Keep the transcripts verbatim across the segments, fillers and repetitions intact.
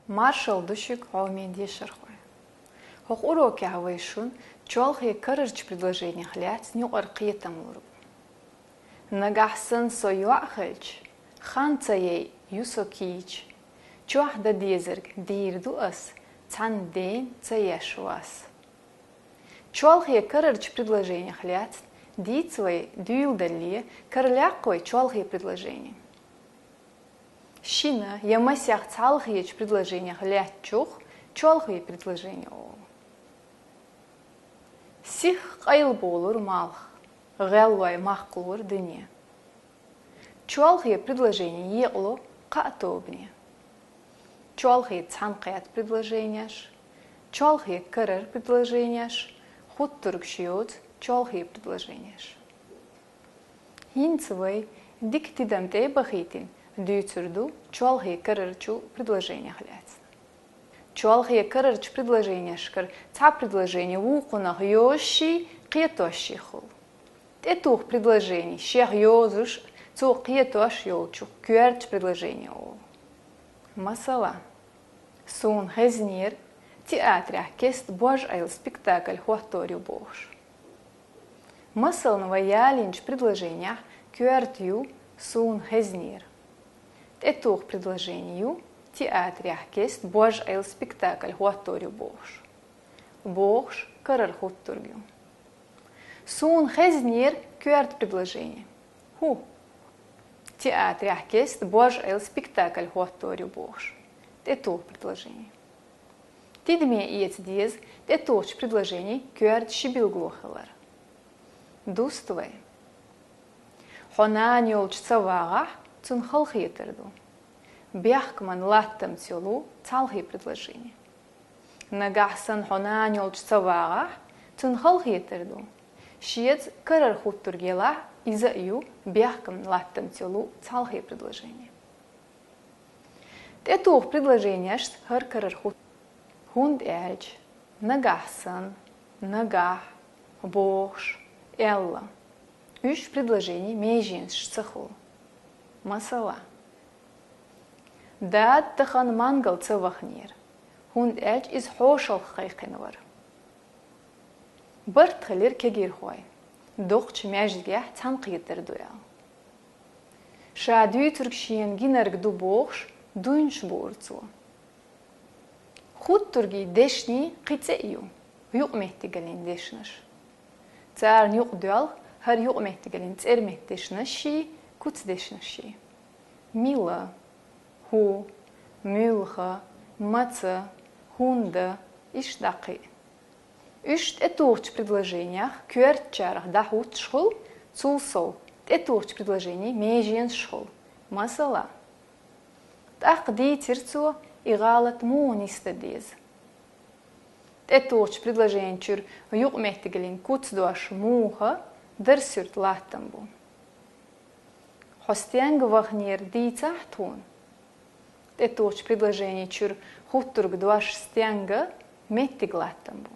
Маршалла ду шуьга, хьоме дешархой. ХӀокху урокехь вай шуна чолхе карарчу предложенех лаьцна юкъара кхетам лур бу. Нагахь санна со йоӀ хилча, хан ца яй ю со кийча, чохь дан дезарг дийр ду ас, цхьанна ден ца еш вас. Чолхе карарчу предложенех лаьцна дийца вай дуьйладалле, кара лаккха вай чолхе предложени. Шина я масех цхьалхечу предложенех лаьттачух чолхе предложени олу. Сих къайлаболура малх, гӀеллой махкалора дуьне. Чолхе предложени екъало кхаа тобане. Чолхе цхьаьнакхетта предложенеш, чолхе карара предложенеш, хуттургаш йоцу чолхе предложенеш. ХӀинца вай дика тидам тӀе а бахийтина дуьйцур ду чолхе карарчу предложенех лаьцна. Чолхе карарчу предложенешкара цхьа предложени вукхунах йозуш а, кхетош а хуьлу. ТӀетуху предложени шех йозуш а, цо кхетош а йолчух коьртачу предложени олу. Масала, суна хезнера театрехь кеста божайла спектакль хӀоттор ю бохуш. Масална вай ялийначу предложенехь коьрта ю суна хезнера. ТӀетуху предложени ю театрехь кеста божайла спектакль хӀоттор ю бохуш. Бохуш карара хуттург ю. Суна хезнера коьрта предложени. ХӀу. Театрехь кеста божайла спектакль хӀоттор ю бохуш. ТӀетуху предложени. Тидаме эца деза тӀетухучу предложенин коьрта ши билгало хилар. Дуста вай. Хьо нана йолчу ца вагӀахь, цунна халахетар ду. Бехкаман латтамца йолу цхьалхе предложени. Нагахь санна хьо нана йолчу ца вагӀахь, цунна халахетар ду. Шеца карара хуттург елахь, иза а ю бехкаман латтамца йолу цхьалхе предложени. ТӀетуху предложенешца хӀара карара хӀу-, хӀунда аьлча, нагахь санна, нагахь, бохуш, аьлла. Уьш предложенин меженашца хуьлу. Масала, дада тахана мангал ца ваханера, хӀунда аьлча иза хьошалгӀа кхайкхина вара. Барт хилира кегийрхойн, доккхачу маьждигехь цхьаьнакхетар ду аьлла. Ша дуьйцург шена гинарг ду бохуш, дуйнаш буура цо. Хуттургийн дешнийн кхин цӀе а ю, юкъаметтигаллин дешнаш. Царна юкъадоьлху хӀара юкъаметтигаллин цӀерметта дешнаш а, куц дешнаш а. Мила, хӀу, муьлха, маца, хӀунда, иштта дӀа кхин а. Уьш тӀетухучу предложенех коьртачарах дӀахӀуттуш хуьлу, цул сов тӀетухучу предложенин меженаш хуьлу. Масала, тӀаккха дийцира цо, и гӀалат муха нисдан деза. ТӀетухучу предложени чуьра юкъаметтигаллин куц дош муха, дарсуьрта латтам бу. Хьо стенга ваханера дийцахьа тхуна. ТӀетухучу предложени чуьра хуттург дош стенга, меттиг латтам бу.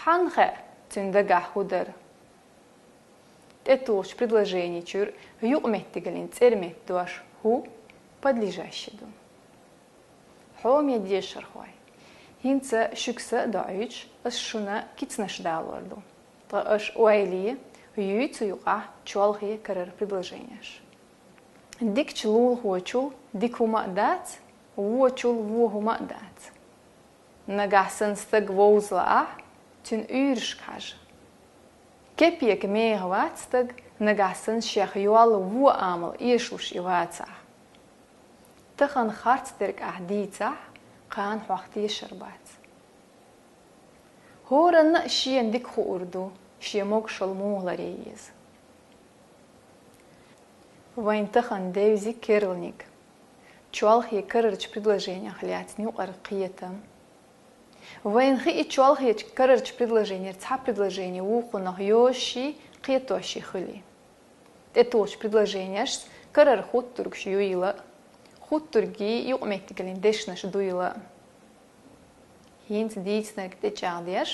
Хьанна хаьа, цуьнан дагахь хӀу дара? ТӀетухучу предложени чуьра юкъаметтигаллин цӀерметта дош хӀу, подлежащи ду. Хьоме дешархой, хӀинца шуьга са а доуьйтуш, ас шуна кицанаш далор ду. Ткъа аша ойла е, юй цу юкъахь чолхе карара предложенеш. Дикачу лулахочул дика хӀума а дац, вочул вон хӀума а дац. Нагахь санна стаг вовза лаахь, цуьнан уьйрашка хьажа. Кепека меха вац стаг, нагахь санна шех йоллу вон амал эшуш и вацахь. Тахана харц дерг ахь дийцахь, кхана хьох тешар бац. ХӀоранна а шена дика хуур ду, шен могушалла муха ларъе еза. Вайн тахана девзи керланиг. Чолхе карарчу предложенех лаьцна юкъара кхетам. Вайна хии чолхечу карарчу предложенера цхьа предложени вукхунах йозуш а, кхетош а хуьлий. ТӀетухучу предложенешца карара хуттургаш юйла а, хуттургий юкъаметтигаллин дешнаш дуйла а. ХӀинца дийцинарг тӀечӀагӀдеш,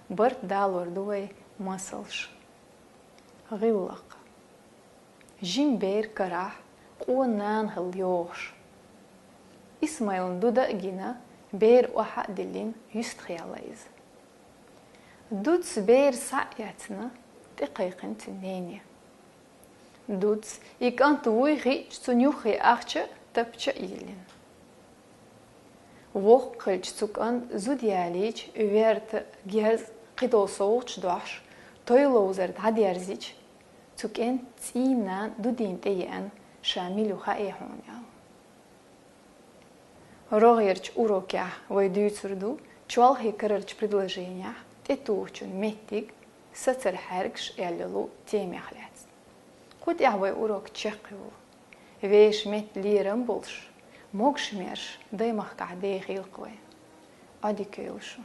барт далор ду вай масалш. ГӀиллакх. Жима бер карахь, къона нана хила йогӀуш. Исмайлан Дуда а гина, бер охьа а диллина, юьстах яьлла иза. Дудаца бер схьа а эцна, тӀекхайкхина цуьн нене. Дудаца и кӀант вуй хиъча, цунна юххе ахча а, тапча а йиллина. Воккха хилча цу кӀанта зуда ялийча, верта, герз а, кхидолу совгӀаташ а дохьуш, той ловзар дӀадерзича, цу кӀентан цӀийнан Дудина тӀееана, ша мила ю хаьий хьуна аьлла. РогӀерчу урокехь вай дуьйцур ду чолхе карарчу предложенехь тӀетухучун меттиг, сацар хьаьргаш аьлла йолу темех лаьцна. Кху тӀехь вай урок чекхйолу. Вешан метта лерам болуш, могуш-маьрша даймахкахь дехийла-кх вай. Ӏодика йойла шу.